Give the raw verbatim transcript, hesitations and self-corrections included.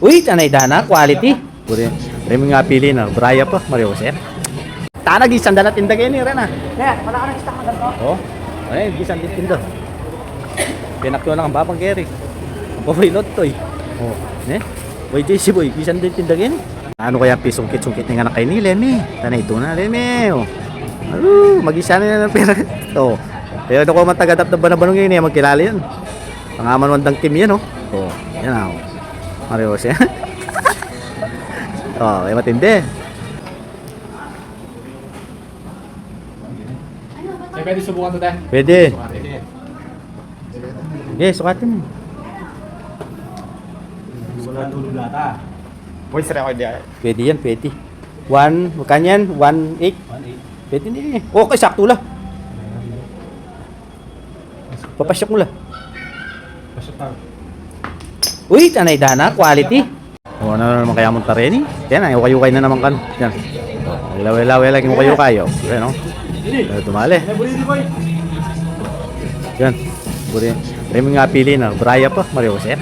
Uy, tanay dana, quality. Buri, remi nga pili na, Braya pa, Mario Jose. Tana, gisan da na tinda keni, rena. Kaya, wala ka na isang ganito? Oh, ay, gisan din tinda. Pinakyo na ang babang keri. Ang paborito to eh. Oh, ne? Boy, J C boy, gisan din tinda keni. Ano kaya pisungkit-sungkit na nga na kay ni Lemi? Tanay ito na, Lemi, oh. Alu, mag-isa na yan ang pera. Oh, kaya ito ko matagadap na banabanong yun eh, magkilala yun. Pangaman wandang Kim yan, oh. Oh, yan ah, oh. Mario Jose. Oh, ay matindi. Eh, pwede subukan to, te? Pwede. Subukan, pwede. Sige, sukatin mo. Wala tulog lata. Boy, sira ko diyan. Pwede yan, pwede. One, kanyan, one eight. One eight. Pwede ni. Okay, sakto la. Papasyok mu la. Pasyok tayo. Uy, tanay dana, quality. O, ano na naman kaya mong tareni? Yan, ay, ukay-ukay na naman kan. Yan. Wala, wala, wala, yung ukay-ukay, oh. Yan, oh. Yan, tumali. Yan. Buri, remi nga pili na. Braya pa, Mario Jose.